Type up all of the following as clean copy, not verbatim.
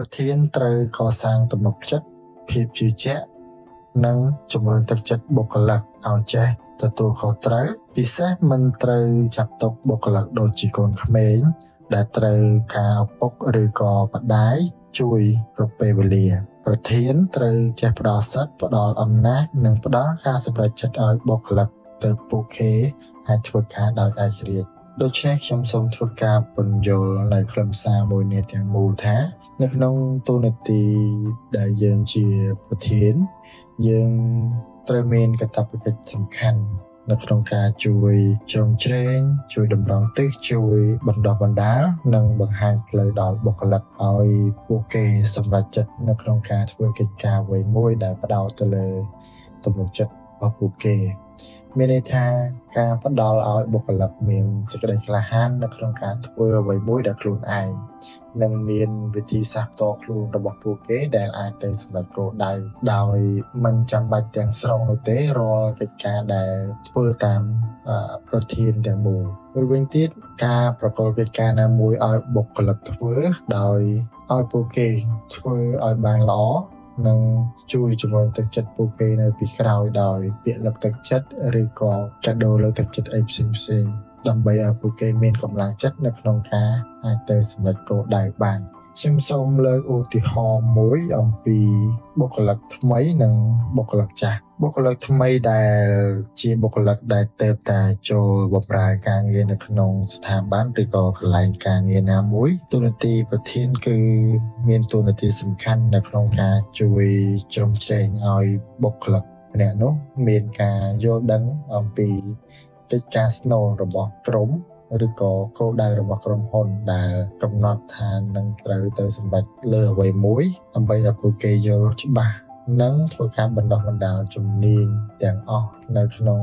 ប្រធានត្រូវកសាងទំនុកចិត្តភាពជឿជាក់និងជំរុញទឹកចិត្តបុគ្គលិកឲ្យចេះទទួលខុសត្រូវពិសេសមិនត្រូវចាត់ទុកបុគ្គលិកដូចជាកូនក្មេងដែលត្រូវការឪពុកឬក៏ម្ដាយជួយគ្រប់ពេលវេលា ប្រធានត្រូវចេះផ្ដល់សិទ្ធិផ្ដល់អំណាចនិងផ្ដល់ការសម្រេចចិត្តឲ្យបុគ្គលិកទៅពួកគេអាចធ្វើការដោយឯករាជ្យដូច្នេះខ្ញុំសូមធ្វើការពន្យល់នៅខ្លឹមសារមួយនេះទាំងមូលថា នៅក្នុងតួនាទីដែលយើងជាប្រធាន យើងត្រូវមានកាតព្វកិច្ចសំខាន់នៅក្នុងការជួយជ្រោមជ្រែងជួយតម្រង់ទិសជួយបណ្ដុះបណ្ដាលនិងបង្ហាញផ្លូវដល់បុគ្គលិកឲ្យពួកគេសម្រេចចិត្តនៅក្នុងការធ្វើកិច្ចការអ្វីមួយដែលផ្ដោតទៅលើទំនុកចិត្តរបស់ពួកគេ មានន័យថាការផ្ដល់ឲ្យបុគ្គលិកមានសេចក្តីក្លាហាននៅក្នុងការធ្វើអ្វីមួយដោយខ្លួនឯងនិងមានវិធីសាស្ត្រផ្ទាល់ខ្លួនរបស់ពួកគេដែលអាចទៅសម្រេចគោលដៅដោយមិនចាំបាច់ទាំងស្រុងនោះទេរាល់កិច្ចការដែលធ្វើតាមប្រធានទាំងមូលមួយវិញទៀតការប្រគល់កិច្ចការណាមួយឲ្យបុគ្គលិកធ្វើដោយឲ្យពួកគេធ្វើឲ្យបានល្អនិងជួយជំរុញទឹកចិត្តពួកគេនៅពីក្រោយដោយពាក្យលើកទឹកចិត្តឬក៏កាដូលើកទឹកចិត្តអីផ្សេងផ្សេងៗដើម្បីឲ្យពួកគេមានកម្លាំងចិត្តនៅក្នុងការអាចទៅសម្រេចគោលដៅបានខ្ញុំសូមលើកឧទាហរណ៍មួយអំពីបុគ្គលិកថ្មីនិងបុគ្គលិកចាស់បុគ្គលិកថ្មីដែលជាបុគ្គលិកដែលទើបតែចូលបម្រើការងារនៅក្នុងស្ថាប័នឬក៏កន្លែងការងារណាមួយតួនាទីប្រធានគឺមានតួនាទីសំខាន់នៅក្នុងការជួយជ្រោមជ្រែងឲ្យបុគ្គលិកម្នាក់នោះមានការយល់ដឹងអំពីកិច្ចការស្នូលរបស់ក្រុមឬក៏គោលដៅរបស់ក្រុមហ៊ុនដែលកំណត់ថានឹងត្រូវទៅសម្រេចលើអ្វីមួយដើម្បីឲ្យពួកគេយល់ច្បាស់និងធ្វើការបណ្ដុះបណ្ដាលជំនាញទាំងអស់នៅក្នុង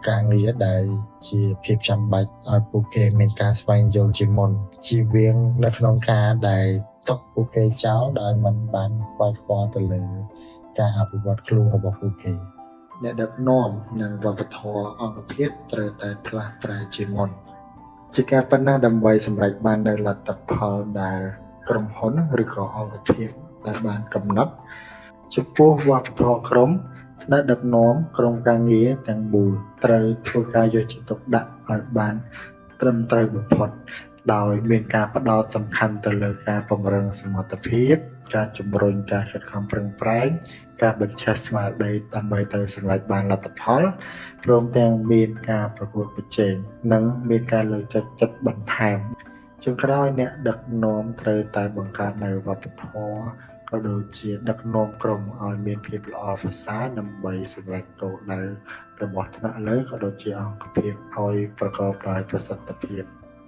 ការងារដែលជាភាពចាំបាច់ឲ្យពួកគេមានការស្វែងយល់ជាមុនជៀសវាងនៅក្នុងការដែលទុកពួកគេចោលដោយមិនបានខ្វាយខ្វល់ទៅលើការអភិវឌ្ឍខ្លួនរបស់ពួកគេអ្នកដឹកនាំនិងវប្បធម៌អង្គភាពត្រូវតែផ្លាស់ប្រែជាមុន ជាការប៉ុណ្ណាដើម្បីសម្រេចបាននូវលទ្ធផលដែលក្រុមហ៊ុនឬក៏អង្គភាពដែលបានកំណត់ចំពោះវប្បធម៌ក្រុមថ្នាក់ដឹកនាំក្រុមការងារទាំងមូលត្រូវធ្វើការយកចិត្តទុកដាក់ឲ្យបានត្រឹមត្រូវបំផុតដោយមានការផ្ដោតសំខាន់ទៅលើការពង្រឹងសមត្ថភាពការជំរុញការខិតខំប្រឹងប្រែងការបញ្ឆេះស្មារតីដើម្បីទៅសម្រេចបានលទ្ធផលព្រមទាំងមានការប្រកួតប្រជែងនិងមានការលើកទឹកចិត្តបន្ថែមចុងក្រោយអ្នកដឹកនាំត្រូវតែបង្កើតនូវវប្បធម៌ក៏ដូចជាដឹកនាំក្រុមឲ្យមានភាពល្អប្រសើរដើម្បីសម្រេចគោលដៅរបស់ថ្នាក់លើក៏ដូចជាអង្គភាពឲ្យប្រកបដោយប្រសិទ្ធភាព។